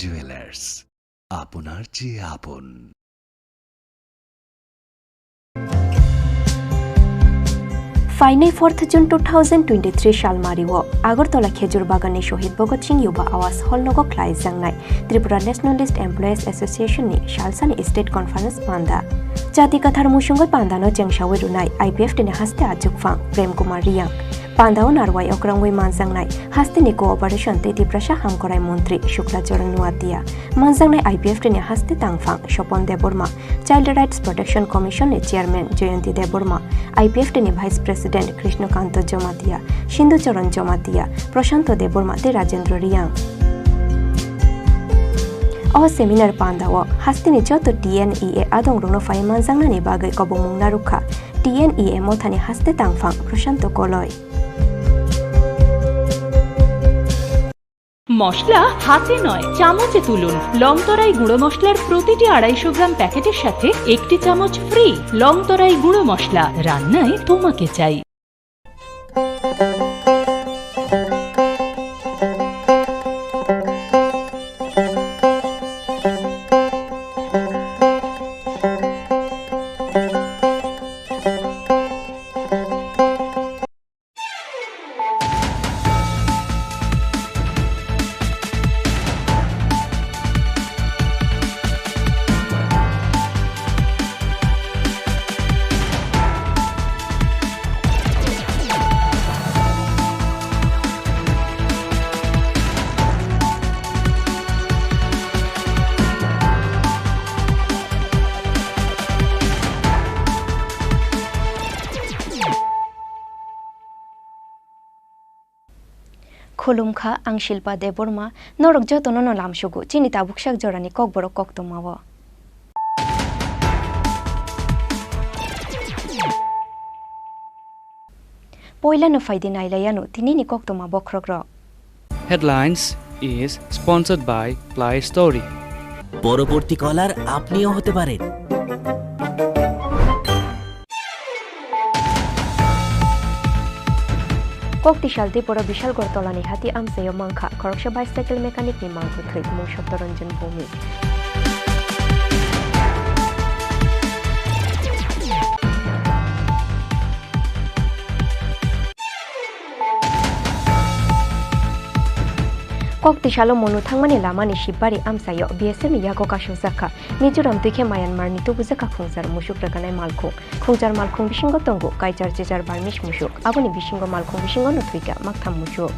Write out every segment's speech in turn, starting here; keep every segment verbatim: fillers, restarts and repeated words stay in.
জুয়েলার্স, আপনার যে আপন। Phainai fourth June two thousand twenty-three salmari o Agartala Khejur Bagan ni Shohid Bhagat Singh Yuba Awas Hall nogo khlaijaknai Tripura Nationalist Employees Association ni salsani State Conference panda. Jati Kathar musungwi pandano chengsawi rwnai I P F T ni haste achukphang Prem Kumar Riyang. Pandao narwai okrangwi manjaknai hasteni Cooperation tei Tiprasa Hamkrai Montri Shukla Charan Nuatia, manjaknai I P F T ni haste tangphang Sopon Debbarma, Child Rights Protection Commission ni Chairman Jayanti Debbarma, I P F T ni Vice President Krishnakanto Jamatia, Sindhu Charan Jamatia, Prashanto Debbarma tei Rajendra Riyang. O seminar pandao hasteni joto T N E A adongrokno phai manjaknani bagwi kobongmung narwkha T N E A mothani haste tangphang Prashanto Koloi. মশলা হাতে নয়, চামচে তুলুন। লংতরাই গুঁড়ো মশলার প্রতিটি আড়াইশো গ্রাম প্যাকেটের সাথে একটি চামচ ফ্রি। লংতরাই গুঁড়ো মশলা, রান্নায় তোমাকে চাই। Khulumkha, ang Shilpa Debbarma, norok jotono no lamsugo chini tabuksak jorani kokborok koktwmao. Poilano phaidi nailaiano tinini koktwma bokhrokrok. Headlines is sponsored by Play Story. পরবর্তী কলার আপনিও হতে পারেন। Koktisal Diporo Bishalgarh tolani hati amchaio mankha khoroksa bicycle mechanic ni mangkwthwi mung Satyaranjan Bhowmik. Koktisalo Monu thangmani lamani Sibari amchaio B S F ni yago kasukjakha. Mizoram twi khe Myanmar ni tubujakha khungjar musuk rwganai malkhung. Khungjar malkhung bisingo tongo kaichar chechar Burmese musuk. Aboni bisingo malkhung bisingo no thwikha maktham musuk.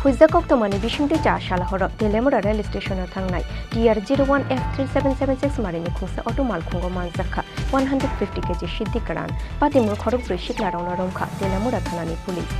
Huijak koktwmani bisingtwi cha salahoro Telemura rail station-o thangnai T R zero one F three seven seven six marini khungsa auto malkhungo manjakha one hundred fifty K G siddi kwran. Patimung khorokbrwi siklarokno romkha Telemura thanani police.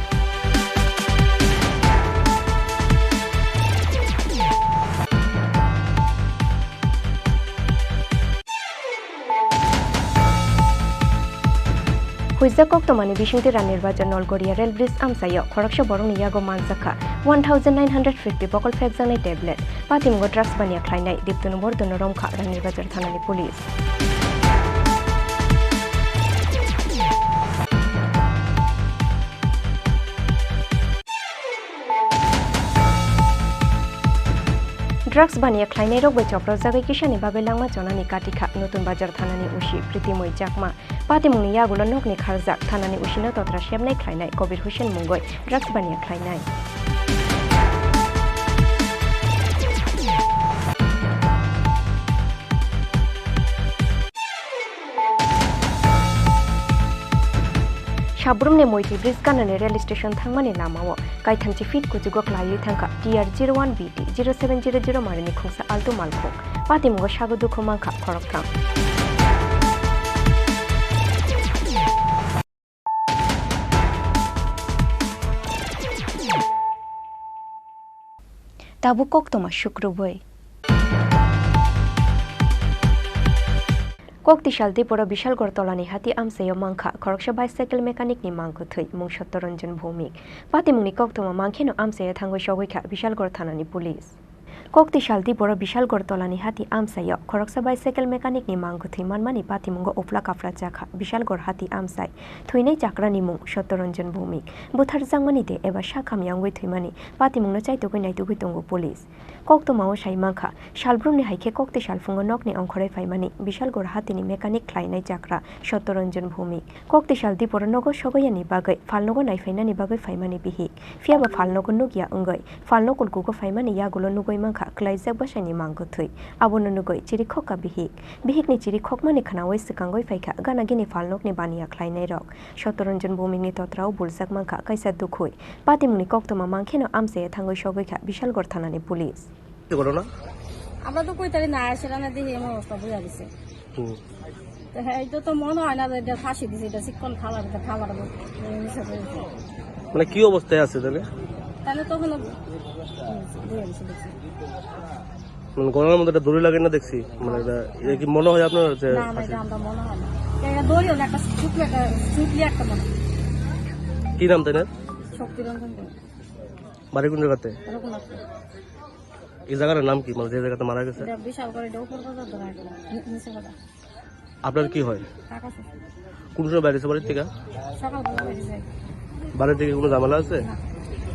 Huijak koktwmani bisingtwi Ranir Bazar Nolgoria Rail Bridge amchaio khoroksa borokni yago manjakha one thousand nine hundred fifty bokol phekjaknai tablet. Patimungo drugs baniya khlainai Diptunu Bordono romkha Ranir Bazar thanani police. Drugs baniya khlainairok bai choprojagwi kisani bagwi langma chonani katikha Notun Bazar thanani O C Pritimoi Chakma. Patimungni yagulo nokni kharjak thanani O C no totra sepnai khlainai Kobir Hussain mungwi drugs baniya khlainai. Sabrumni Moiti Bridge ganani rail station thangmani lamao kaithamchi feet kuchugo klaiwi thangkha T R zero one B T zero seven zero zero marini khungsa altu malkhung. Patimungo sago dukhu mankha khoroktham. Tabuk koktwma sukrubwi. Koktisal Diporo Bishalgarh tolani hati amchaio mankha khoroksa bicycle mechanic ni mangkwthwi mung Satyaranjan Bhowmik. Patimungni koktwma mankheno amchaio thangwi sogwikha Bishalgarh thanani police. Kokti sal Diporo Bishalgarh tolani hati amchaio khoroksa bicycle mechanic ni mang kwthwi manmani patimungo uphla kaphra chakha Bishalgarh hati amchai thwinai chakrani mung Sottoranjan Bhowmik. Butharjakmani de eba sakham yangwi thwimani patimungno chaitugwi naitugwi tongo police. Koktwmao sai mankha, salbrumni hai khe kokti salphungo nokni ongkhorwi phaimani Bishalgarh hatini mechanic khlainai chakra Sottoranjan Bhowmik. Kokti sal Diporo nogo sogoyani bagwi phalnogo naiphainani bagwi phaimani bihik. Phiyaba phalnogo nukya wngwi phalno kulkugo phaimani yagulo nugwi mankha kwlaijak bwsaini mang kwthwi. Abono nugwi chirikhokka bihik. Bihikni chirikhokmani khnaui swkangwi phaikha gana gini phalnokni baniya khlainairok. Sottoranjan Bhowmikni totrao buljak mankha kaisa dukhui. Patimungni koktwma mankheno amchaiya thangwi sogwikha Bishalgarh thanani police. কি ঘটনা? আমরা তো কই তারিখ না আসে, রান্না দেখি এমন অবস্থা বুঝা দিছে। হুম। তো হ্যাঁ, এটা তো মনে হয় না যে এটা ফাঁসি দিছে, এটা চিকন খাবার, এটা খাবার। মানে কি অবস্থায় আছে তাহলে? তাহলে তো ওখানে বুঝা দিছে, দেখছি। মানে গলার মধ্যে একটা দড়ি লাগে না দেখছি, মানে এটা, এটা কি মনে হয় আপনার যে না, না, ফাঁসি? এটা আমরা মনে হয় না। এটা দড়ি হলে একটা ছোট্ট একটা, ছোট্ট একটা মনে হয়। কি নাম তাই না? শক্তিরঞ্জন করে। বাড়ি কোন জায়গাতে? রঘুনাথপুর। এই জায়গাটার নাম কি? মানে যে জায়গাতে মারা গেছে? এটা বিশাল করে, এটা উপর কথা ধরে রাখলাম। নি-, নিচে কথা। আপনার কি হয়? কাকা শ্বশুর। কোন সময় বাইরে বাড়ির থেকে? সকালবেলা বাইরে যাই। বাড়ির থেকে কোনো ঝামেলা আছে? না।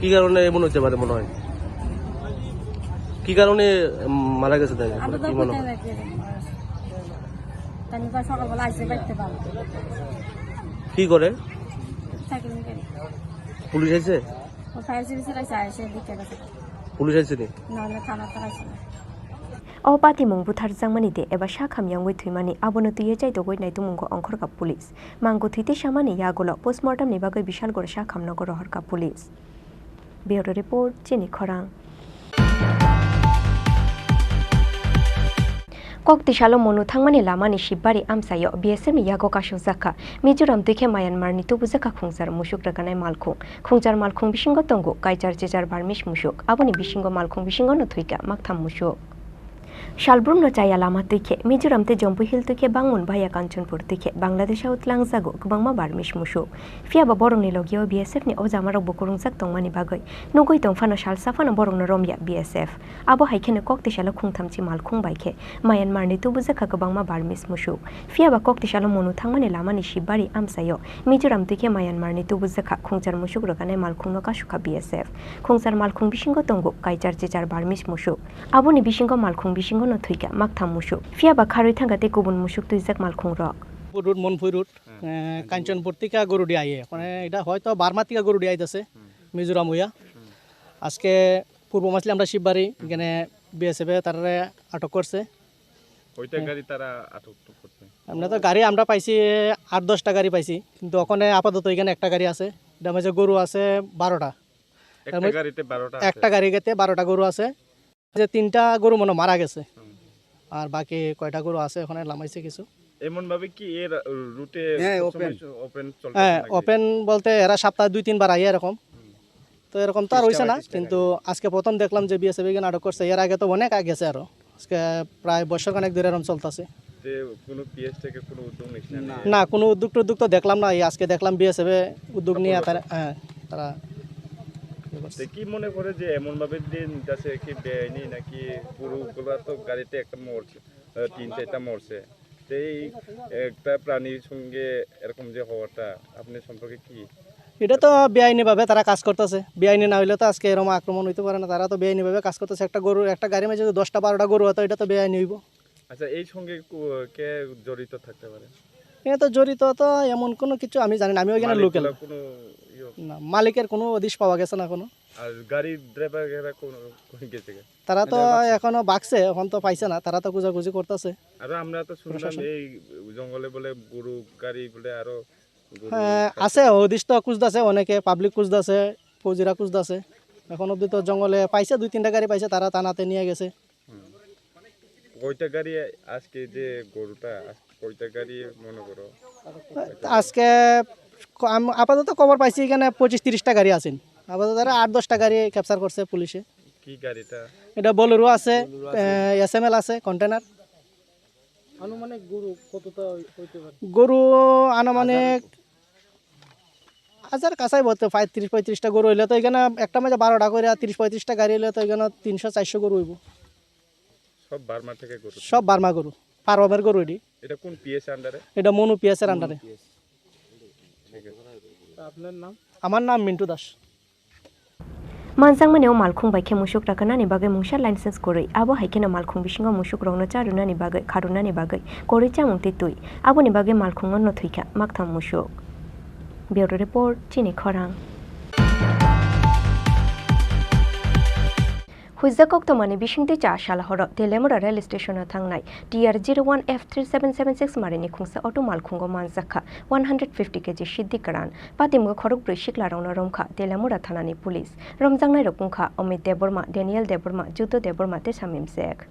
কি কারণে এমন হতে পারে মনে হয়? কি কারণে, উম, মারা গেছে তাই? আমরা তো কি মনে হয়? বুঝতে পারি না কি মারা গেছে। তাই না, সকালবেলা আইসে বাইতে পারবো। কি করে? সাইকেল নিয়ে গেলে। পুলিশ এসে? O fire service rai sa se dikhe gasa. Police aisini? Na na thana ta aisini. O patimung butharjakmani de eba sakham yangwi thwimani abono twiwi chaitogwi naitukmungo ongkhorkha police. Mang kwthwi tei samani yagulo postmortem ni bagwi Bishalgarh sakham nogo rohorkha police. Bureau report, Chini Khorang. Kokti salo Monu thangmani lamani Sibari amchaio B S F ni yago kasukjakha. Mizoram twi khe Myanmar ni tubujakha khungchar musuk rwganai malkhung. Khungchar malkhung bisingo tongo kaichar chichar Burmese musuk. Aboni bisingo malkhung bisingo no thwikha maktham musuk. Salbrumno chaya lama twi khe Mizoram tei Jompu Hill twi khe Bangmun baya Kanchanpur twi khe Bangladesh o tlangjago kwbangma Burmese musuk. Phiya ba borokni logio B S F ni o jamarok bo kwrwngjak tongmani bagwi nugwi tong phano salsa phano borokno romya B S F. Abo hai kheno kokti salo khungthamchi malkhung bai khe Myanmar ni tubujakha kwbangma Burmese musuk. Phiya ba kokti salo Monu thangmani lamani Sibari amchaio Mizoram twi khe Myanmar ni tubujakha khungchar musuk rwganai malkhungno kasukha B S F. Khungchar malkhung bisingo tongo kaichar chichar Burmese musuk. Aboni bisingo malkhung bisingo no thwikha maktham musuk. Phiya ba kharwi thangkha tei kubun musuk twijak malkhung rok. Road, Monpui Road, হুম। এ, কাঞ্চনপুর থেকে গরুটি আইয়ে। মানে এটা হয়তো বার্মা থেকে গরুটি আইতেছে, হুম। মিজোরাম হইয়া। হুম। আজকে পূর্ব মাসলে আমরা শিববাড়ি, হুম। এখানে বিএসএফ এ তারারে আটক করছে। ওইটা হ্যাঁ। গাড়ি তারা আটক তো করছে। আমরা তো গাড়ি আমরা পাইছি আট দশটা গাড়ি পাইছি, কিন্তু ওখানে আপাতত এখানে একটা গাড়ি আছে, এটা মাঝে গরু আছে বারোটা। একটা তার মধ্যে গাড়িতে বারোটা আছে? একটা গাড়িতে বারোটা গরু আছে। যে তিনটা গরু মনে হয় মারা গেছে। হুম। আর বাকি কয়টা গরু আছে ওখানে লামাইছে কিছু। এমন ভাবে কি এর রুটে হ্যাঁ, সবসময় ওপেন। ওপেন চলতেছে হ্যাঁ, নাকি? ওপেন বলতে এরা সপ্তাহে দুই তিনবার আইয়ে এরকম। হুম। তো এরকম তো আর হইছে না, সিস্টেম হইছে না কিন্তু গাড়ি। আজকে প্রথম দেখলাম যে বিএসএফ এখানে আটক করছে। এর আগে তো অনেক আগে গেছে আরো। আজকে প্রায় বছর খানেক ধরে এরকম চলতেছে। যে কোনো পিএস থেকে কোনো উদ্যোগ নিচ্ছে না? না। না, কোনো উদ্যোগ টুদ্যোগ তো দেখলাম না। এই আজকে দেখলাম বিএসএফ এ উদ্যোগ নিয়ে সফল তারা, হয়েছে। হ্যাঁ, তারা ইয়ে করছে। তো কি মনে করে যে এমন ভাবে দিয়ে নিতেছে কি বেআইনি নাকি? গরুগুলা তো গাড়িতে একটা মরছে, আহ, তিন চারটা মরছে। তো এই একটা প্রাণীর সঙ্গে এরকম যে হওয়াটা, আপনি সম্পর্কে কি? এটা তো বেআইনি ভাবে তারা কাজ করতেছে। বেআইনি না হইলে তো আজকে এরকম আক্রমণ হইতে পারে না। তারা তো বেআইনি ভাবে কাজ করতেছে। একটা গরু, একটা গাড়ির মাঝে যদি দশটা বারোটা গরু হতো, এটা তো বেআইনি হইব। আচ্ছা, এই সঙ্গে কো-, কে জড়িত থাকতে পারে? এ তো জড়িত তো এমন কোনো কিছু আমি জানি না, আমি ওইখানে মালিক লোকাল। গুলা কোনো ইয়ে? না, মালিকের কোনো হদিশ পাওয়া গেছে না কোনো। আর গাড়ির ড্রাইভার এরা কোন, কোন গেছে গা? তারা তো এখনো বাঁচছে, এখন তো পাইছে না, তারা তো খোঁজাখুঁজি করতেছে। আর আমরা তো শুনলাম প্রশাসন। এই জঙ্গলে বলে গরু, গাড়ি বলে আরো গরু হ্যাঁ, আছে, হদিশ তো খুঁজতেছে অনেকে, পাবলিক খুঁজতেছে, ফৌজিরা খুঁজতেছে। এখন অবধি তো জঙ্গলে পাইছে, দুই তিনটা গাড়ি পাইছে, তারা থানাতে নিয়ে গেছে। হুম। কয়টা গাড়ি আজকে যে গরুটা, আজকে কয়টা গাড়ি মনে করো? আজকে ক-, আম-, আপাতত খবর পাইছি এখানে পঁচিশ তিরিশটা গাড়ি আছেন। আপাতত তারা আট দশটা গাড়ি ক্যাপচার করছে পুলিশে। কি গাড়িটা? এটা বোলেরো আছে, বোলেরো আছে। এ, এসএমএল আছে, কন্টেনার। আনুমানিক গরু কতটা হই-, হইতে পারে? গরু আনুমানিক হাজার? হাজার কাছাই বলতে পঁয়ত্রিশ পঁয়ত্রিশটা গরু হইলে তো এখানে একটা মাঝে বারোটা করে আর তিরিশ পঁয়ত্রিশটা গাড়ি হইলে তো এখানে তিনশো চারশো গরু হইব। সব বার্মা থেকে গরু? সব বার্মা গরু, ফার্মের গরু এটি। এটা কোন পিএস আন্ডারে? এটা মনু পিএস এর আন্ডারে। ঠিক আছে। আপনার নাম? আমার নাম মিন্টু Das. Manjakmani o malkhung bai khe musuk rakanani bagwi mungsa license kwrwi. Abo hai kheno malkhung bisingo musuk rokno charwnani bagwi, kharwnani bagwi kwrwi chamung tei twi. Aboni bagwi malkhungo no thwikha maktham musuk. Bureau Report, Chini Khorang. Huijak koktwmani bisingtwi cha sal horo Telemura rail station-o thangnai T R zero one F three seven seven six marini khungsa auto malkhungo manjakha one hundred fifty K G siddi kwran. Patimgo khorokbrwi siklarokno romkha Telemura thanani police. Romjaknairok wngkha Amit Debbarma, Daniel Debbarma, Judo Debbarma tei Samim Sek.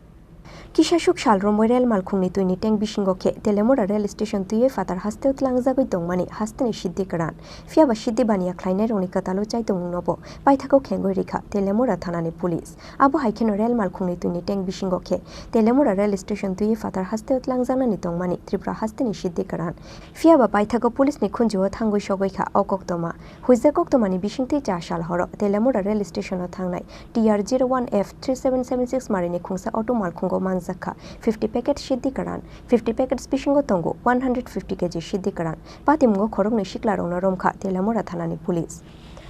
Kisasuk sal romwi rail malkhungni twini tank bisingo khe Telemura rail station twiwi phatar hasteo tlangjagwi tongmani hasteni siddi kwran. Phiyaba siddi baniya khlainairokni kwtalo chaitomungnobo paithago khengwi rikha Telemura thanani police. Abo hai kheno rail malkhungni twini tank bisingo khe Telemura rail station twiwi phatar hasteo tlangjaknani tongmani Tripura hasteni siddi kwran. Phiyaba paithago police ni khunju-o thangwi sogwi kha o koktwma. Huijak koktwmani bisingtwi cha sal horo Telemura rail station-o thangnai T R zero one F three seven seven six marini khungsa auto malkhungo manjakha fifty packet siddi kwran. Fifty packets bisingo tongo one hundred fifty K G siddi kwran. Patimungo khoroknwi siklarokno romkha Telemura thanani police.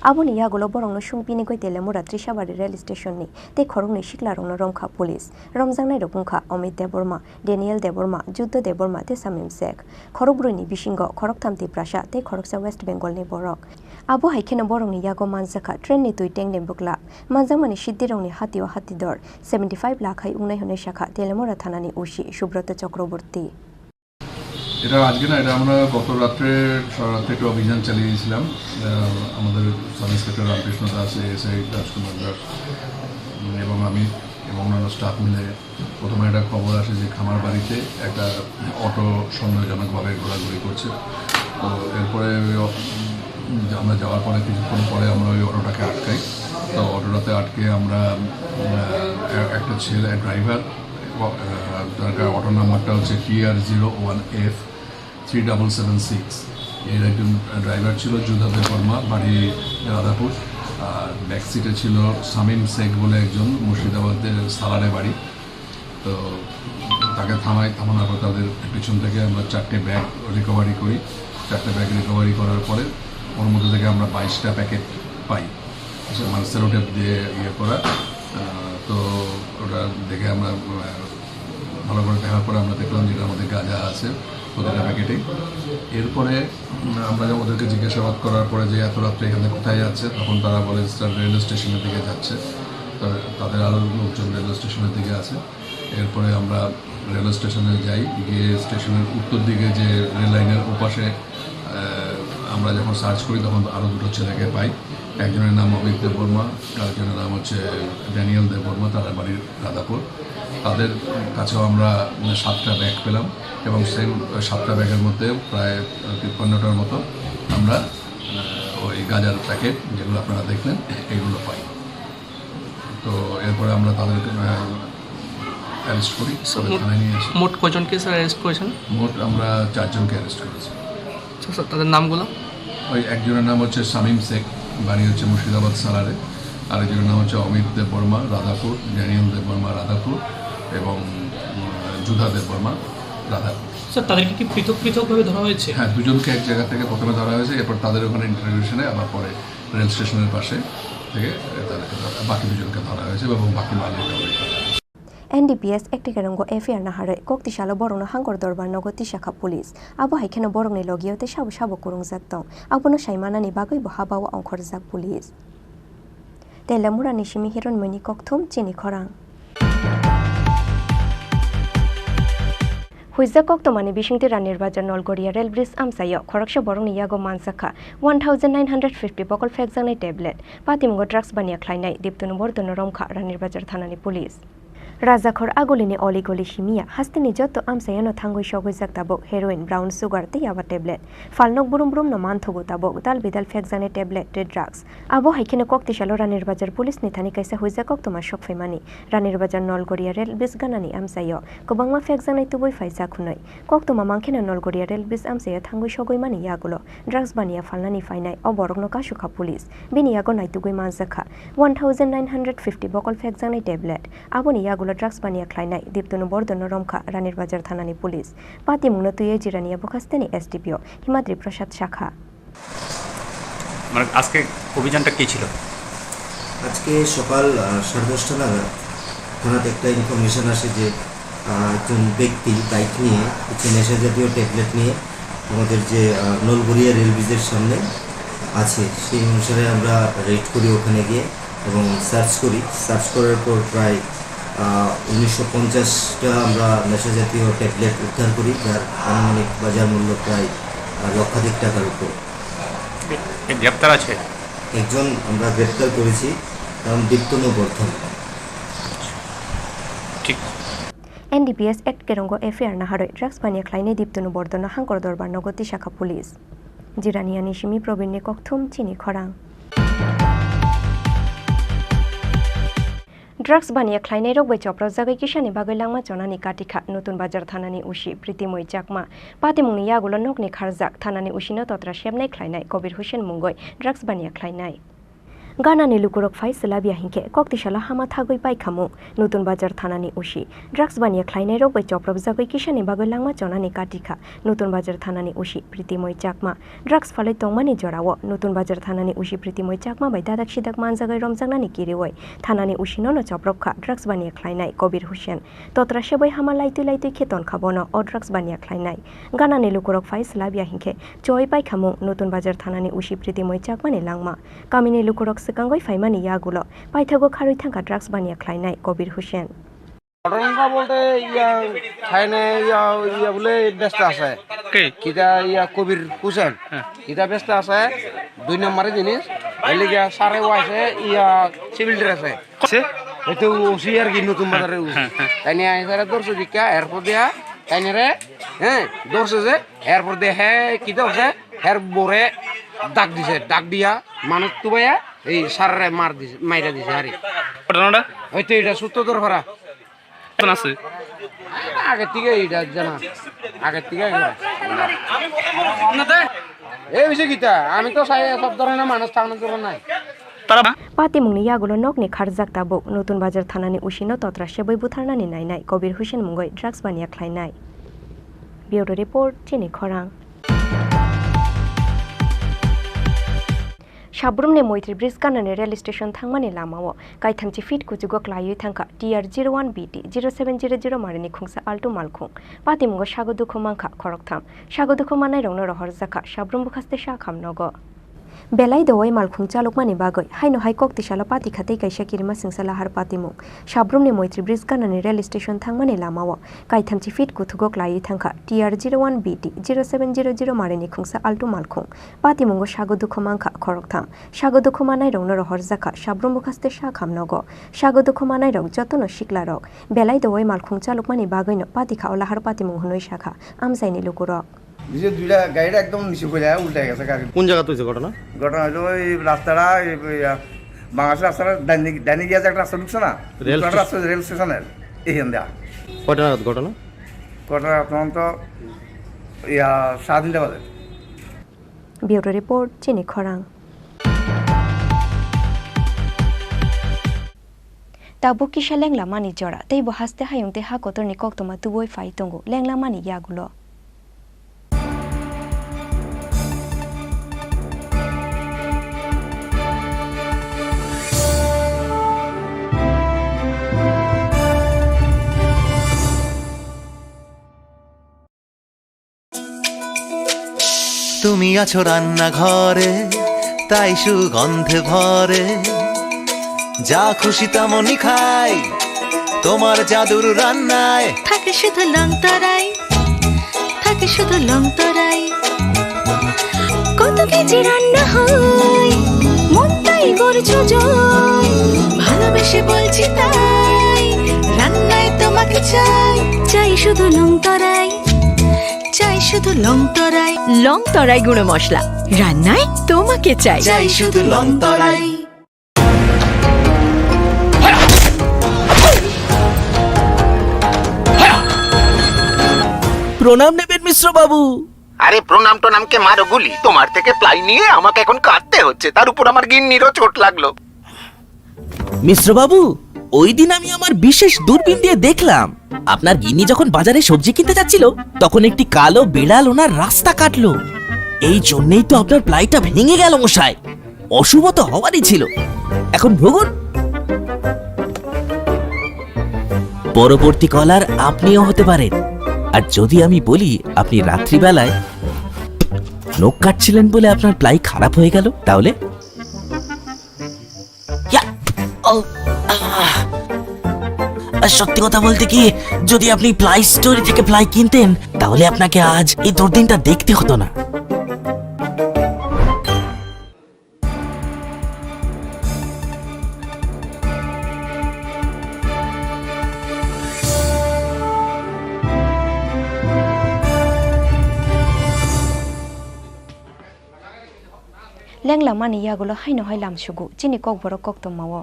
Aboni yagulo borokno sungpinigwi Telemura Trishabari rail station-ni tei khoroknwi siklarokno romkha police. Romjaknairok wngkha Amit Debbarma, Daniel Debbarma, Judo Debbarma tei Samim Sek. Khorokbrwini bisingo khoroktham Tiprasa tei khoroksa West Bengal-ni borok. Abo hai kheno borokni yago manjakha train-ni twi tengni bwkla. Manjakmani siddirokni hatio hatidor seventy five lakh hai wngnai hwnwi sakha Telemura thanani O C Subroto Chakraborty. এটা আজকে না, এটা আমরা গত রাত্রে, সারা রাত্রে একটা অভিযান চালিয়ে দিয়েছিলাম। আহ, আমাদের সাব ইন্সপেক্টর রামকৃষ্ণ দাস, এএসআই রাজকুমার দাস, উম, এবং আমি এবং অন্যান্য স্টাফ মিলে প্রথমে একটা খবর আসে যে খামার বাড়িতে একটা অটো সন্দেহজনকভাবে ঘোরাঘুরি করছে। তো এরপরে ওই অ-, উম, আমরা যাওয়ার পরে কিছুক্ষণ পরে আমরা ওই অটোটাকে আটকাই। তো অটোটাতে আটকে আমরা, উম, আহ, এ-, একটা ছেলে, ড্রাইভার, আহ, তার অটো নাম্বারটা হচ্ছে T R zero one F three double seven six। এর একজন ড্রাইভার ছিল যুধা দেববর্মা, বাড়ি রাধাপুর। আর ব্যাক সিটে ছিল শামীম শেখ বলে একজন, মুর্শিদাবাদের সালারে বাড়ি। তো তাকে থামাই, থামানোর পর তাদের পিছন থেকে আমরা চারটে ব্যাগ রিকভারি করি। চারটে ব্যাগ রিকভারি করার পরে ওর মধ্যে থেকে আমরা বাইশটা প্যাকেট পাই। আচ্ছা, মানে সেলো টেপ দিয়ে ইয়ে করা। আহ, তো ওটা দেখে আমরা, আহ, ভালো করে দেখার পরে আমরা দেখলাম যে এটার মধ্যে গাঁজা আছে প্রতিটা প্যাকেটে। এরপরে, উম, আমরা ওদেরকে জিজ্ঞাসাবাদ করার পরে যে এত রাত্রে এখানে কোথায় যাচ্ছে, তখন তারা বলে, "স্যার, রেল স্টেশনের দিকে যাচ্ছে।" তা-, তাদের আরও লোকজন রেল স্টেশনের দিকে আছে। এরপরে আমরা রেল স্টেশনে যাই, গিয়ে স্টেশনের উত্তর দিকে যে রেল লাইনের ওপাশে, আহ, আমরা যখন সার্চ করি, তখন আরও দুটো ছেলেকে পাই। একজনের নাম অমিত দেববর্মা, আরেকজনের নাম হচ্ছে ড্যানিয়েল দেববর্মা, তারা বাড়ি রাধাপুর। তাদের কাছেও আমরা, মানে, সাতটা ব্যাগ পেলাম এবং সেম সাতটা ব্যাগের মধ্যে প্রায় তিপ্পান্নটার মতো আমরা, আহ, ওই গাঁজার প্যাকেট, যেগুলো আপনারা দেখলেন, এগুলো পাই। তো এরপরে আমরা তাদেরকে, আহ, অ্যারেস্ট করি, স্যার, তাদের মোট, থানায় নিয়ে আসি। মোট কয়জনকে, স্যার, অ্যারেস্ট করেছেন? মোট আমরা চারজনকে অ্যারেস্ট করেছি। আচ্ছা, স্যার, তাদের নামগুলো? ওই একজনের নাম হচ্ছে শামীম শেখ, বাড়ি হচ্ছে মুর্শিদাবাদ সালারে। আরেকজনের নাম হচ্ছে অমিত দেববর্মা, রাধাপুর, ড্যানিয়েল দেববর্মা, রাধাপুর, এবং, উম, যুধা দেববর্মা, রাধাপুর। স্যার, তাদেরকে কি পৃথক পৃথকভাবে ধরা হয়েছে? হ্যাঁ, দুজনকে এক জায়গা থেকে প্রথমে ধরা হয়েছে, এরপর তাদের ওখানে ইন্টারোগেশনে আবার পরে রেল স্টেশনের পাশে থেকে তাদেরকে ধরা, বাকি দুজনকে ধরা হয়েছে এবং বাকি মাল রিকভারি করা হয়েছে। N D P S actikerungo F I R naharwi kok tisalo borokno Hangkor Dorbar nogo tisakha police. Abo hai kheno borokni logio tei sabo sabo kwrwngjak tong. Abono saimanani bagwibo habao ongkhorjak police. Telemurani simi Hironmoini kokthum chini khorang. Huijak koktwmani bisingtwi Ranir Bazar Nolgoria Rail Bridge amchaio khoroksa borokni yago manjakha one thousand nine hundred fifty bokol phekjaknai tablet. Patimungo drugs baniya khlainai Diptunu Bordono romkha Ranir Bazar thanani police. Rajakhor Agulini Oli Goli simiya hasteni joto amchayano thangwi sogwijak tabuk heroin, brown sugar tei yaba tablet. Phalnok brum brumno manthogo tabuk dal bidal phekjaknai tablet tei drugs. Abo hai kheno kok tisalo Ranir Bazar police ni thani kaisa huijak koktwma sok phaimani. Ranir Bazar Nolgoria Rail Bridge ganani amchaio kwbangma phekjaknai tubui phaijak hwnwi. Koktwma mankhe no Nolgoria Rail Bridge amchaio thangwi sogwi mani yagulo drugs baniya phalnani phainai o borokno kasukha police. Bini yago naitugwi manjakha one thousand nine hundred fifty bokol phekjaknai tablet. Aboni yagulo Drugs baniya khlainai Diptunu Bordono romkha Ranir Bazar thanani police. Patimungno twiwi Jirania Bukhasteni S D P O Himadri Prasad sakha. মানে আজকে অভিযানটা কি ছিল? আজকে সকাল, আহ, সাড়ে দশটা নাগাদ থানাতে একটা ইনফরমেশন আসে যে, আহ, একজন ব্যক্তি বাইক নিয়ে কিছু নেশা জাতীয় ট্যাবলেট নিয়ে আমাদের যে, আহ, নলবরিয়া রেল ব্রিজের সামনে আছে, সেই অনুসারে আমরা রেড করি ওখানে গিয়ে এবং সার্চ করি। সার্চ করার পর প্রায়, আহ, উনিশশো পঞ্চাশটা আমরা নেশা জাতীয় ট্যাবলেট উদ্ধার করি, যার আনুমানিক বাজার মূল্য প্রায়, আহ, লক্ষাধিক টাকার উপর। এ গ্রেপ্তার আছে? একজন আমরা গ্রেপ্তার করেছি, নাম দীপ্তনু বর্ধন। ঠিক। N D P S Act kerongo F I R naharwi drugs baniya khlainai Diptunu Bordono Hangkor Dorbar nogo tisakha police. Jiraniani simi Probinni kokthum chini khorang. Drugs baniya khlainairok bai chopropjagwi kisani bagwi langma chonani katikha Nutun Bazar thanani usi Pritimoi Chakma. Patimungni yagulo nokni kharjak thanani usino totra sebnai khlainai Kobir Hussain mungwi drugs baniya khlainai. Ganani lukurok phai swlabya hinkhe koktisalo hama thagwi paikhamung Nutun Bazar thanani usi. Drugs baniya khlainairok bai chopropjagwi kisani bagwi langma chonani katikha Nutun Bazar thanani usi Pritimoi Chakma. Drugs phalwi tongmani jorao Nutun Bazar thanani usi Pritimoi Chakma bai dadak sidak manjagwi romjaknani kiriwi thanani usinono chopropkha drugs baniya khlainai Kobir Hussain. Totra sebwi hama laitwi laitwi khe tonkha bono o drugs baniya khlainai. Ganani lukurok phai swlabya hinkhe choi paikhamung Nutun Bazar thanani usi Pritimoi Chakmani langma. Kamini lukurok swkangwi phaimani yagulo paithago kharwi thangkha drugs baniya khlainai Kobir Hussain. ঘটনা বলতে ইয়া, থাইনে ইয়া, ইয়া বলে ব্যস্ত আছে। কে? কিতা ইয়া কবির হোসেন। হ্যাঁ। কিতা ব্যস্ত আছে, দুই নম্বরে জিনিস, এলিগা সারে ওয়াইছে ইয়া সিভিল ড্রেসে। সে? হয়তো ওসি আর কি নতুন বাজারে ওসি। হ্যাঁ, হ্যাঁ। তাইনে আইসারে ধরছে দিকা, এরপর দিয়া, তাইনে রে, হ্যাঁ, ধরছে যে, এরপর দিয়ে হ্যাঁ, কিতা হচ্ছে, হ্যাঁ, বোরে ডাক দিছে, ডাক দিয়া, মানুষ তুবাইয়া, এই সাররে মার দিছে, মাইরা দিছে, আরে। ঘটনাটা? হয়তো এটা সূত্র ধরে ফেরা। কোন আছে? আগে থেকে এটা জানা, আগে থেকে এটা। এই বিষয়ে কিতা? আমি তো চাই সব ধরনের মানুষ থাকানোর জন্য নাই। তারা Patimungni yagulo nokni kharjak tabuk Nutun Bazar thanani usino totra sebwi butharnani nainai Kobir Hussain mungwi drugs baniya khlainai. Bureau Report, chini khorang. Sabrumni Moitri Bridge ganani rail station thangmani lamao kaithamchi feet kuchugo klaiwi thangkha T R zero one B T zero seven zero zero marini khungsa Alto malkhung. Patimungo sago dukhu mankha khoroktham. Sago dukhu mannairokno rohorjakha Sabrum bwkhaste sakham nogo. Belai dowai malkhung chalokmani bagwi haino hai kok tisalo patikha tei kaisa kirima singsa lahar patimung. Sabrumni Moitri Bridge ganani rail station thangmani lamao kaithamchi feet kuthugo klaiwi thangkha T R zero one B T zero seven zero zero marini khungsa Alto malkhung. Patimungo sago dukhu mankha khoroktham. Sago dukhu mannairokno rohorjakha Sabrum bwkhaste sakham nogo. Sago dukhu mannairok jotono siklarok. Belai dowai malkhung chalokmani bagwino patikha o lahar patimung hwnwi sakha amchaini lukurok. নিচে দুইটা গাড়িটা একদম নিচে পড়ে যায়, উল্টে গেছে গাড়ি। কোন জায়গাতে হয়েছে ঘটনা? ঘটনা হলো ওই রাস্তাটা, এই, ওই, আহ, বাংলাদেশের রাস্তাটা ডাইনে, ডাইনে গিয়ে যে একটা রাস্তা ঢুকছে না? রেল উল্টো স্টেশন? রাস্তা, রেল স্টেশনের এইখান দেয়া। কয়টা নাগাদ ঘটনা? ঘটনা তখন তো, ইয়া, সাড়ে তিনটা বাজে। Bureau Report, chini khorang. Tabuk kisa lenglamani jora, tei bo haste hayung tei ha kotorni koktwma tubui phai tongo lenglamani yagulo. তুমি আছো রান্নাঘরে, তাই সুগন্ধে ভরে। যা খুশি তেমনই খাই, তোমার জাদুর রান্নায়। থাকে শুধু লং তরাই, থাকে শুধু লং তরাই। কত কেজি রান্না হয়, মন তাই করছো জয়। ভালোবেসে বলছি তাই, রান্নায় তোমাকে চাই। চাই শুধু লং তরাই। চাই শুধু লং তরাই। লং তরাই গুঁড়ো মশলা, রান্নায় তোমাকে চাই। চাই শুধু লং তরাই। প্রণাম নেবেন মিশ্র বাবু। আরে প্রণাম টনামকে মারো গুলি, তোমার থেকে প্লাই নিয়ে আমাকে এখন কাঁদতে হচ্ছে, তার উপর আমার গিন্নিরও চোট লাগলো। মিশ্র বাবু, ওই দিন আমি আমার বিশেষ দূরবীন দিয়ে দেখলাম, আপনার গিন্নি যখন বাজারে সবজি কিনতে যাচ্ছিল, তখন একটি কালো বিড়াল ওনার রাস্তা কাটলো। এই জন্যই তো আপনার প্লাইটা ভেঙে গেল, মশাই। অশুভ তো হওয়ারই ছিল। এখন ভুগুন। পরবর্তী কলার আপনিও হতে পারেন। আর যদি আমি বলি, আপনি রাত্রিবেলায় নখ কাটছিলেন বলে আপনার প্লাই খারাপ হয়ে গেল, তাহলে? ইয়া! ও, আহ! আর সত্যি কথা বলতে কি, যদি আপনি প্লাই স্টোরি থেকে প্লাই কিনতেন, তাহলে আপনাকে আজ এই দুর্দিনটা দেখতে হতো না। Lenglamani yagulo haino hai lam sugo, chini kokborok koktwmao.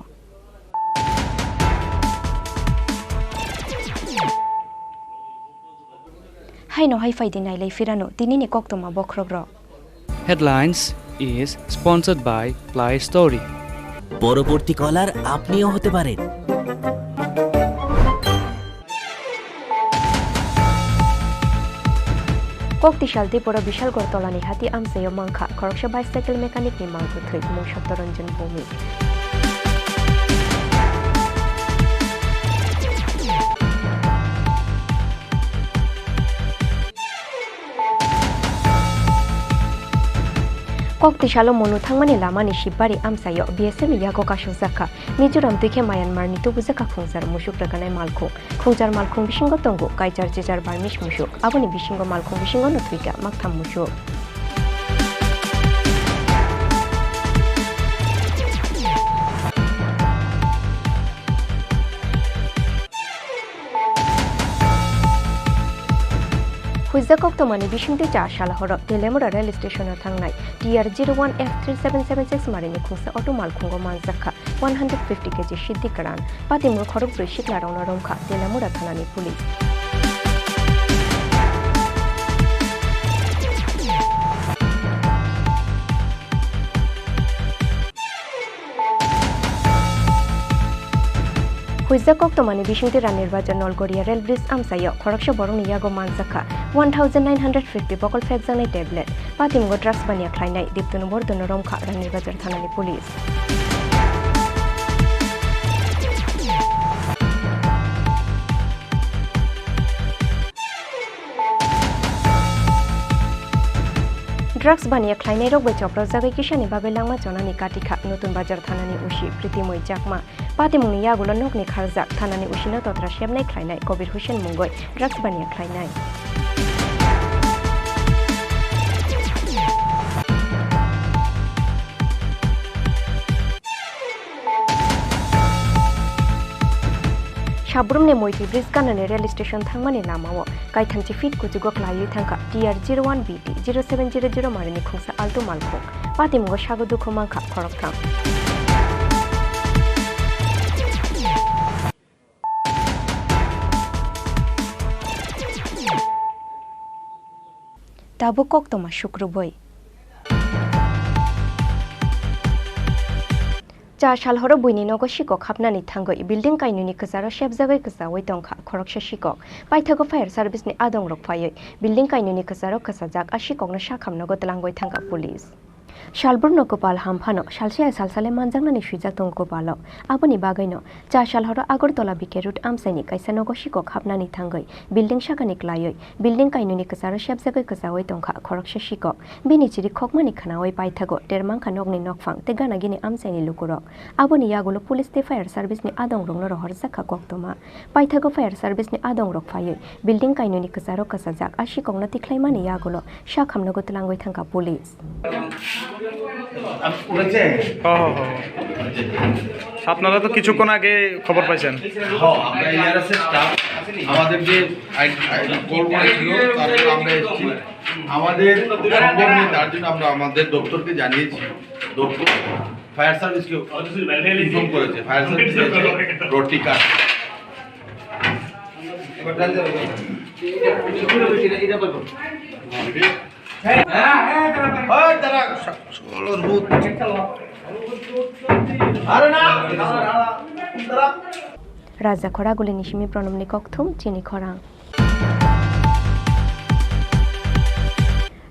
Haino hai phaidi nailai phirano tinini koktwma bokhorokrok. Headlines is sponsored by Play Story. পরবর্তী কলার আপনিও হতে পারেন। Kok tisal Tripura Bishal Gortolani hati amchaio mankha khoroksa bicycle mechanic ni mal bwthwi mung Saptaranjan Bhowmik. Kok tisalo Monu thangmani lamani Sibari amchaio B S F ni yago kasukjakha. Mizoram twi khe Myanmar ni tubujakha khungjar musuk rwganai malkhung. Khungjar malkhung bisingo tongo kaichar chichar Burmese musuk. Aboni bisingo malkhung bisingo no thwikha maktham musuk. Huijak koktwmani bisingtwi cha sal horo Telemura rail station o thangnai T R zero one F three seven seven six marini khungsa auto malkhungo manjakha one hundred fifty K G siddi kwran. Patimungo khorokbrwi siklarokno romkha Telemura thanani police. Huijak koktwmani bisingtwi Ranir Bazar Nolgoria Rail Bridge amchaio khoroksa borokni yago manjakha one thousand nine hundred fifty bokol phekjaknai tablet. Patimungo drugs baniya khlainai Diptunu Bordono romkha Ranir Bazar thanani police. Drugs baniya khlainairok bai choprojagwi kisani bagwi langma chonani katikha Nutun Bazar thanani O C Pritimoi Chakma. Patimungni yagulo nokni kharjak thanani O C no totra sepnai khlainai Kobir Hussein mungwi drugs baniya khlainai. Sabrumni Moiti Bridge ganani rail station thangmani lamao kaithamchi feet kuchugo klaiwi thangkha T R zero one B T zero seven zero zero marini khungsa alto malkhung. Patimungo sago dukhu mankha khoroktham. Tabuk koktwma sukrubwi. Cha sal horo buini nogo sikok hapnani thangwi building kainwini kwcharo sepjagwi kwchaui tongkha khoroksa sikok. Paithago fire service ni adongrok phaiwi building kainwini kwcharo kwchajak a sikokno sakhamnogo twlangwi thangkha police. Salbrumno kwpal ham phano, salsa ya salsa le manjaknani swijak tongo kwpalo. Aboni bagwino, cha sal horo Agartala B K Road amchaini kaisa nogo sikok hapnani thangwi, building sakani klaiwi, building kainwini kwcharo sepjagwi kwchaui tongkha khoroksa sikok. Bini chiri khokmani khnaui paithago termangkha nokni nokphang tei gana gini amchaini lukurok. Aboni yagulo police tei fire service ni adongrokno rohorjakha koktwma. Paithago fire service ni adongrok phaiwi building kainwini kwcharo kwchajak a sikokno tikhlaimani yagulo sakhamnogo twlangwi thangkha police. হ্যাঁ, হ্যাঁ, হ্যাঁ। আপনারা তো কিছুক্ষণ আগে খবর পাইছেন। হ্যাঁ, আমরা এআরএস এর স্টাফ, আমাদেরকে আই-, আই-, কল করেছিল, তারপর আমরা এসেছি। আমাদের সম্ভব নেই, তার জন্য আমরা আমাদের দপ্তরকে জানিয়েছি। দপ্তর ফায়ার সার্ভিসকে ইনফর্ম করেছে, ফায়ার সার্ভিস এসে রডটি কাটছে। আরে না, দাঁড়া, দাঁড়া, দাঁড়া। Raja Khoragulini simi Pranamni kokthum chini khorang.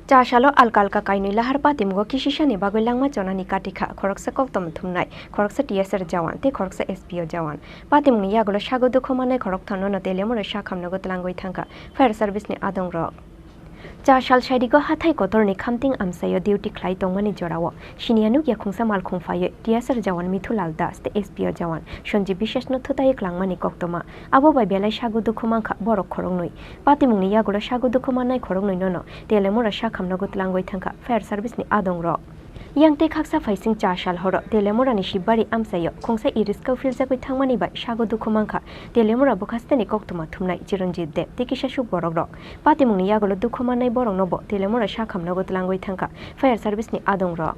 Cha salo alka alka kainwi lahar patimungo kisisani bagwi langma chonani katikha, khoroksa koktwma thumnai, khoroksa T S R jawan tei khoroksa S P O jawan. Patimungni yagulo sago dukhu mannai khoroktham nono Teliamura sakhamnogo tlangwi thangkha fire service ni adongrok. Cha sal sairigo hathai kotorni khamting amchaio duty khlai tongmani jorao siniya nukya khungsa malkhung phaiwi T S R jawan Mithulal Das tei S P O jawan Sanjib Biswas no thutaiwi klangmani koktwma. Abo bai belai sago dukhu mankha borok khoroknwi. Patimungni yagulo sago dukhu mannai khoroknwi nono Teliamura sakhamnogo tlangwi thangkha fire service ni adongrok. Yang tei khaksa phaising cha sal horo Teliamurani Sibari amchaio khungsa iriska philjagwi thangmani bai sago dukhu mankha Teliamura bwkhasteni koktwma thumnai Chiranjit Deb tei kisa suk borokrok. Patimungni yagulo dukhu mannai boroknobo Teliamura sakhamnogo tlangwi thangkha fire service ni adongrok.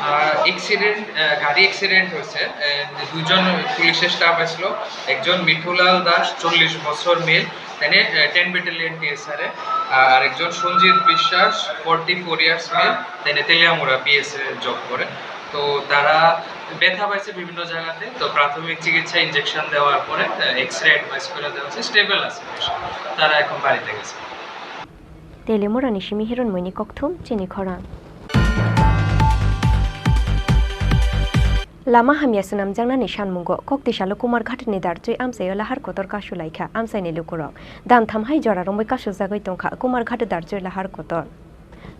আহ, এক্সিডেন্ট, আহ, গাড়ি এক্সিডেন্ট হয়েছে। আহ, দুজন পুলিশের স্টাফ আসলো, একজন মিঠুলাল দাস, চল্লিশ বছর মেল, তেনে, আহ, টেন ব্যাটালিয়ন টিএসআর এ, আর একজন সঞ্জিত বিশ্বাস, ফর্টি ফোর ইয়ার্স মেল, তেনে তেলিয়ামুড়া পিএসএ জব করে। তো তারা ব্যথা পাইছে বিভিন্ন জায়গাতে, তো প্রাথমিক চিকিৎসা ইনজেকশন দেওয়ার পরে, আহ, এক্সরে অ্যাডভাইস করে দেওয়া হয়েছে, স্টেবল আছে, তারা এখন বাড়িতে গেছে। Teliamurani simi Hiron Muini kokthum chini khorang. Lama hamya swnamjaknani sanmungo Koktisalo Kumarghatni darchwi amchaio lahar kotor kasu laikha amchaini lukurok. Damtham hai jora romwi kasujagwi tongkha Kumarghat darchwi lahar kotor.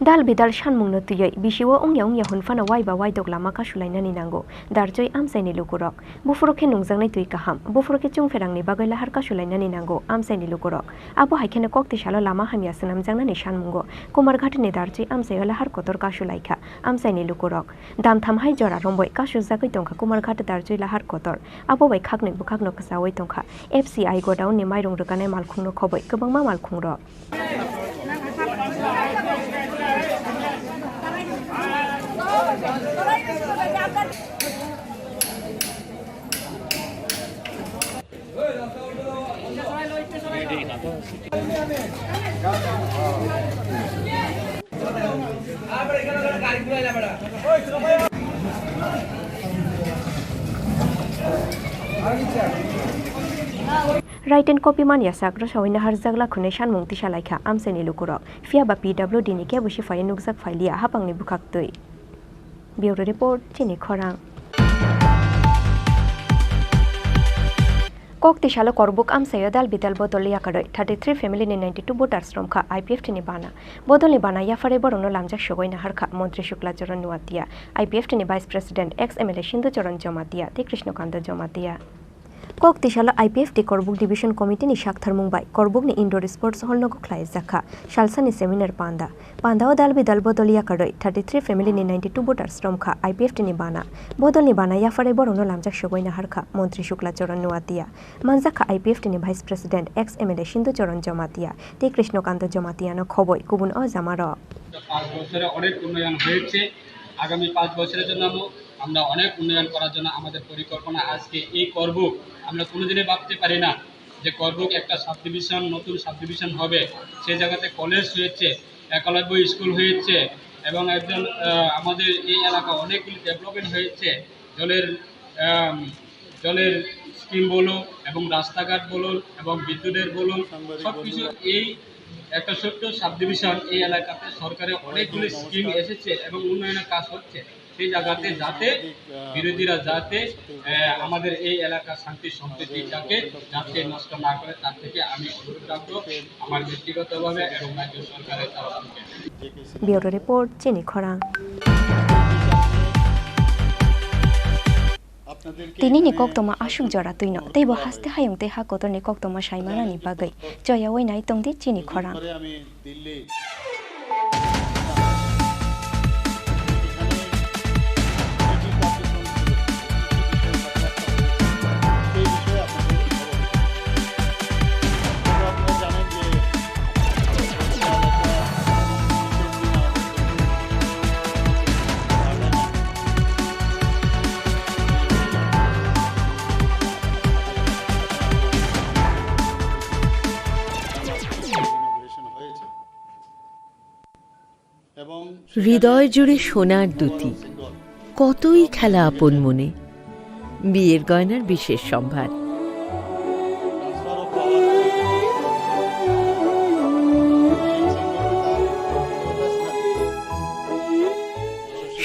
Dal bidal sanmungno twiwi bisio wngya wngya hwnphano waiba waidok lama kasulainani nango darchwi amchaini lukurok. Buphuru khe nungjaknai twi kaham, buphuru khe chungpherangni bagwi lahar kasulainani nango amchaini lukurok. Abo hai kheno Koktisalo lama hamya swnamjaknani sanmungo Kumarghatni darchwi amchaio lahar kotor kasulaikha amchaini lukurok. Damtham hai jora romwi kasujagwi tongkha Kumarghat darchwi lahar kotor. Abo bai khaknwi bwkhakno kwchaui tongkha F C I godown ni mairung rwkanai malkhungno khobwi kwbangma malkhungrok. Written copy man yasak rwsaui naharjak lakhunwi sanmung tisa laikha amchaini lukurok, phiya ba P W D ni kebo siphaiwi nukjak phailiya hapangni bwkhak twi. Bureau Report, chini khorang. Koktisalo Korbuk amchaio dal bidal bodol yakarwi thirty three family ni ninety two voters romkha I P F T ni bana. Bodolni bana yapharwi borokno lamjak sogwi naharkha Montri Shukla Charan Nuatia, I P F T ni Vice President, ex M L A Sindhu Charan Jamatia tei Krishna Kanta Jamatia. Koktisalo I P F T Korbuk Division Committee ni saktharmung bai Korbuk ni Indoor Sports Hall nogo khlaijakha salsani seminar panda. Pandao dal bidal bodol yakarwi thirty three family ni ninety two voters romkha I P F T ni bana. Bodolni bana yapharwi borokno lamjak sogwi naharkha Montri Shukla Charan Nuatia. Manjakha I P F T ni Vice President, ex M L A Sindhu Charan Jamatia tei Krishna Kanta Jamatia no khobwi kubun o jamarok. পাঁচ বছরে অনেক উন্নয়ন হয়েছে। আগামী পাঁচ বছরের জন্য আমরা অনেক উন্নয়ন করার জন্য আমাদের পরিকল্পনা। আজকে এই করবুক আমরা কোনোদিনই ভাবতে পারি না যে করবুক একটা সাবডিভিশন, নতুন সাবডিভিশন হবে। সেই জায়গাতে কলেজ হয়েছে, একলব্য স্কুল হয়েছে এবং একজন, আহ, আমাদের এই এলাকা অনেকগুলি ডেভেলপমেন্ট হয়েছে। জলের, আম, জলের স্কিম বলো এবং রাস্তাঘাট বলুন এবং বিদ্যুতের বলুন, সব কিছু এই একটা ছোট্ট সাবডিভিশন, এই এলাকাতে সরকারের অনেকগুলি স্কিম এসেছে এবং উন্নয়নের কাজ হচ্ছে। সেই জায়গাতে যাতে বিরোধীরা যাতে, আহ, আমাদের এই এলাকার শান্তি সম্প্রীতিটাকে যাতে নষ্ট না করে, তার থেকে আমি অনুরোধ রাখবো আমার ব্যক্তিগতভাবে এবং রাজ্য সরকারের তরফ থেকে। Bureau Report, chini khorang. Tini ni koktoma aswk jora twino, teibo haste hayung tei ha kotor ni koktoma saimanani bagwi choyaui nai tongdi chini khorang. হৃদয় জুড়ে সোনার দুতি, কতই খেলা আপন মনে। বিয়ের গয়নার বিশেষ সম্ভার।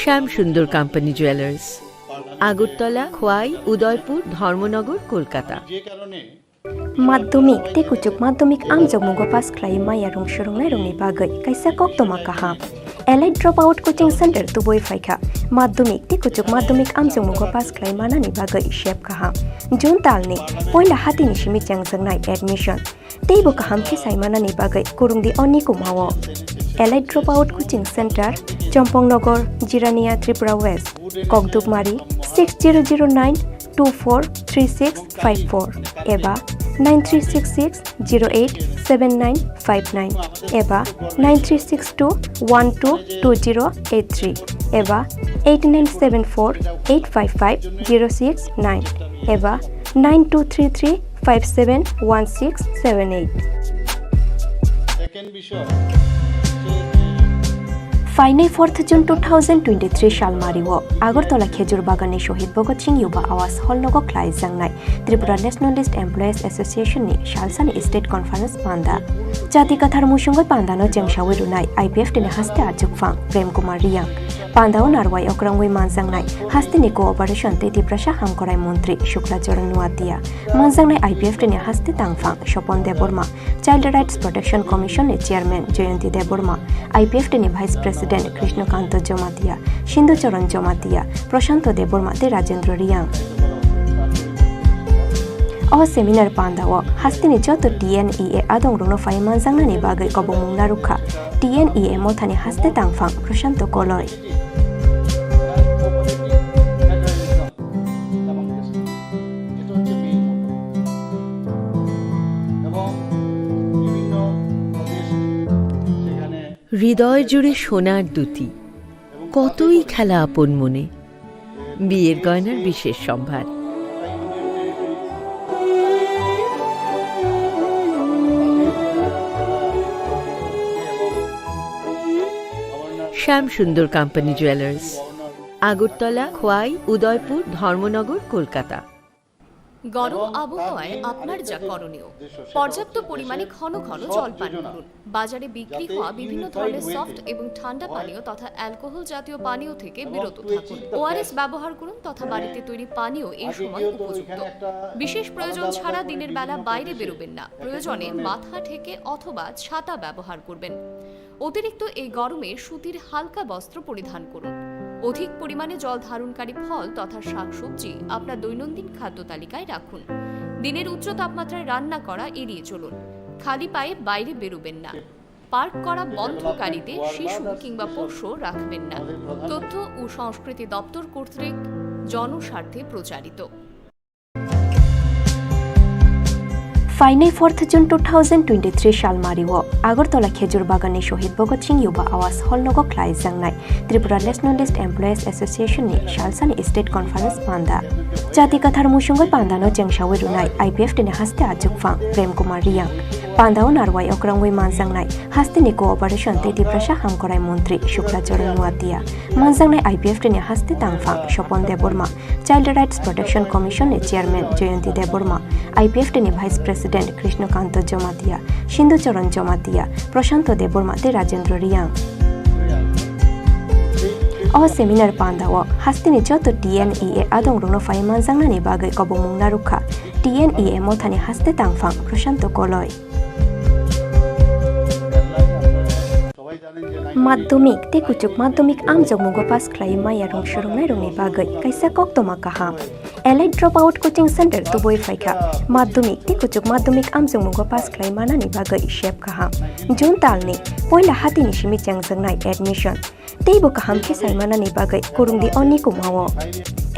শ্যাম সুন্দর কোম্পানি জুয়েলার্স, আগরতলা, খোয়াই, উদয়পুর, ধর্মনগর, Kolkata. Madhyamik tei kuchuk madhyamik amjokmungo pass khlai maya rung swrwngnairokni bagwi kaisa koktwma kaham. Elite Dropout Coaching Center tubui phaikha. Madhyamik tei kuchuk madhyamik amjokmungo pass khlai manani bagwi sep kaham. June talni poila hatini simi chengjaknai admission. Teibo kaham khe sai manani bagwi kurungdi oni kumao. Elite Dropout Coaching Center, Chompong Nagar, Jirania, Tripura West. Kokdukmari six zero zero nine two four three six five four eba nine three six six zero eight seven nine five nine eba nine three six two one two two zero eight three eba eight nine seven four eight five five zero six nine eba nine two three three five seven one six seven eight. Phainai fourth June two thousand twenty-three salmario Agartala Khejur Baganni Shohid Bhagat Singh Yuba Awas Hall nogo khlaijaknai Tripura Nationalist Employees Association ni salsani state conference panda. Jati kathar musungwi pandano chengsawi rwnai I P F T ni haste achukphang Prem Kumar Riyang. Pandao narwai okrangwi manjaknai hasteni cooperation tei Tiprasa hamkrai montri Shukla Charan Nuatia. Manjaknai I P F T ni haste tangphang Sopon Debbarma, Child Rights Protection Commission ni Chairman Jayanti Debbarma, I P F T ni Vice President Krishna Kanta Jamatia, Sindhu Charan Jamatia, Prashanto Debbarma tei Rajendra Riyang. O seminar pandao hasteni joto T N E A adongrokno phai manjaknani bagwi kobongmung narwkha T N E A mothani haste tangphang Prashanto Koloi. হৃদয় জুড়ে সোনার দ্যুতি, কতই খেলা আপন মনে। বিয়ের গয়নার বিশেষ সম্ভার। শ্যাম সুন্দর কোম্পানি জুয়েলার্স, আগরতলা, খোয়াই, উদয়পুর, ধর্মনগর, কলকাতা। গরম আবহাওয়ায় আপনার যা করণীয়, পর্যাপ্ত পরিমাণে ঘন ঘন জল পান করুন। বাজারে বিক্রি হওয়া বিভিন্ন ধরনের সফট এবং ঠান্ডা পানীয় তথা অ্যালকোহল জাতীয় পানীয় থেকে বিরত থাকুন। ওআরএস ব্যবহার করুন তথা বাড়িতে তৈরি পানীয় এই সময় উপযুক্ত। বিশেষ প্রয়োজন ছাড়া দিনের বেলা বাইরে বেরোবেন না। প্রয়োজনে মাথা ঢেকে অথবা ছাতা ব্যবহার করবেন। অতিরিক্ত এই গরমে সুতির হালকা বস্ত্র পরিধান করুন। অধিক পরিমাণে জল ধারণকারী ফল তথা শাকসবজি আপনার দৈনন্দিন খাদ্য তালিকায় রাখুন। দিনের উচ্চ তাপমাত্রায় রান্না করা এড়িয়ে চলুন। খালি পায়ে বাইরে বেরোবেন না। পার্ক করা বন্ধ গাড়িতে শিশু কিংবা পোষ্য রাখবেন না। তথ্য ও সংস্কৃতি দপ্তর কর্তৃক জনস্বার্থে প্রচারিত। Phainai fourth June two thousand twenty-three salmario Agartala Khejur Baganni Shohid Bhagat Singh Yuba Awas Hall nogo khlaijaknai Tripura Nationalist Employees Association ni salsani state conference panda. Jati kathar musungwi pandano chengsawi rwnai I P F T ni haste achukphang Prem Kumar Riyang. Pandao narwai okrangwi manjaknai hasteni cooperation tei Tiprasa hamkrai montri Shukla Charan Nuatia. Manjaknai I P F T ni haste tangphang Sopon Debbarma, Child Rights Protection Commission ni Chairman Jayanti Debbarma, I P F T ni Vice President Krishna Kanta Jamatia, Sindhu Charan Jamatia, Prashanto Debbarma tei Rajendra Riyang. O seminar pandao hasteni joto T N E A adongrokno phai manjaknani bagwi kobongmung narwkha T N E A mothani haste tangphang Prashanto Koloi. Madhyamik tei kuchuk madhyamik amjokmungo pass khlai maya rung swrwngnairokni bagwi kaisa koktwma kaham. Elite Dropout Coaching Center tubui phaikha. Madhyamik tei kuchuk madhyamik amjokmungo pass khlai manani bagwi sep kaham. June talni poila hatini simi chengjaknai admission. Teibo kaham khe sai manani bagwi kurungdi oni kumao.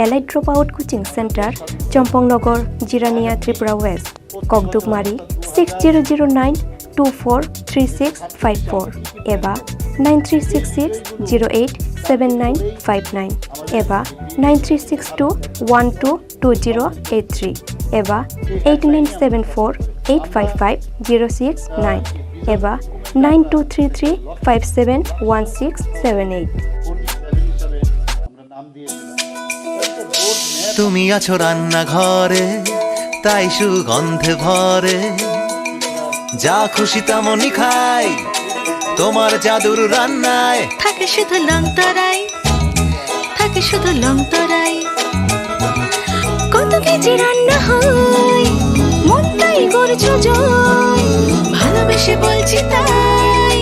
Elite Dropout Coaching Center, Chompong Nagar, Jirania, Tripura West. Kokdukmari six zero zero nine two four three six five four eba nine three six six zero eight seven nine five nine eba nine three six two one two two zero eight three eba eight nine seven four eight five five zero six nine eba nine two three three five seven one six seven eight. তুমি আছো রান্নাঘরে, তাই সুগন্ধে ভরে। যা খুশি তেমনই খাই তোমার জাদুর রান্নায়। থাকে শুধু লংতরাই, থাকে শুধু লংতরাই। কত কেজি রান্না হয়, মনটাই করছো জয়। ভালোবেসে বলছি তাই,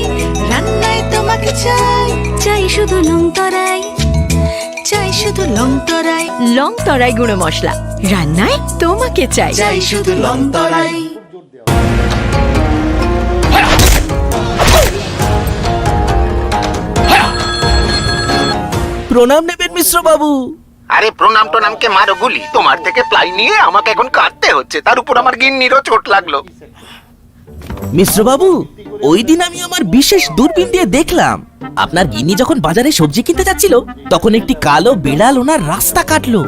রান্নায় তোমাকে চাই। চাই শুধু লংতরাই, চাই শুধু লংতরাই। লংতরাই গুঁড়ো মশলা, রান্নায় তোমাকে চাই। চাই শুধু লংতরাই। প্রণাম নেবেন মিশ্র বাবু। আরে প্রণাম টনামকে মারো গুলি, তোমার থেকে প্লাই নিয়ে আমাকে এখন কাটতে হচ্ছে, তার উপর আমার গিন্নিরও চোট লাগলো। মিশ্র বাবু, ওই দিন আমি আমার বিশেষ দূরবীন দিয়ে দেখলাম, আপনার গিন্নি যখন বাজারে সবজি কিনতে যাচ্ছিল, তখন একটি কালো বিড়াল ওনার রাস্তা কাটলো।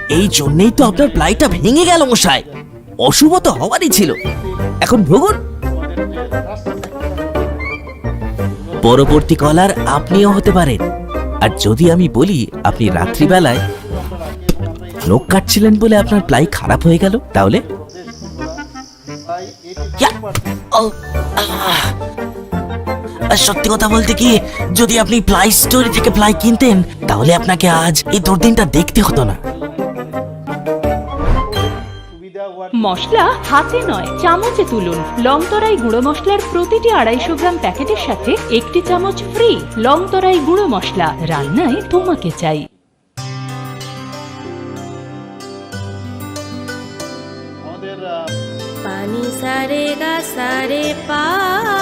এই জন্যই তো আপনার প্লাইটা ভেঙে গেল মশাই। অশুভ তো হওয়ারই ছিল। এখন ভুগুন। পরবর্তী কলার আপনিও হতে পারেন। আর যদি আমি বলি আপনি রাত্রিবেলায় নখ কাটছিলেন বলে আপনার প্লাই খারাপ হয়ে গেল, তাহলে? ইয়া! ও, আহ! আর সত্যি কথা বলতে কি, যদি আপনি প্লাই স্টোর থেকে প্লাই কিনতেন, তাহলে আপনাকে আজ এই দুর্দিনটা দেখতে হতো না। মশলা হাতে নয়, চামচে তুলুন। লংতরাই গুঁড়ো মশলার প্রতিটি আড়াইশো গ্রাম প্যাকেটের সাথে একটি চামচ ফ্রি। লংতরাই গুঁড়ো মশলা, রান্নায় তোমাকে চাই। Pani sare ga sare pa.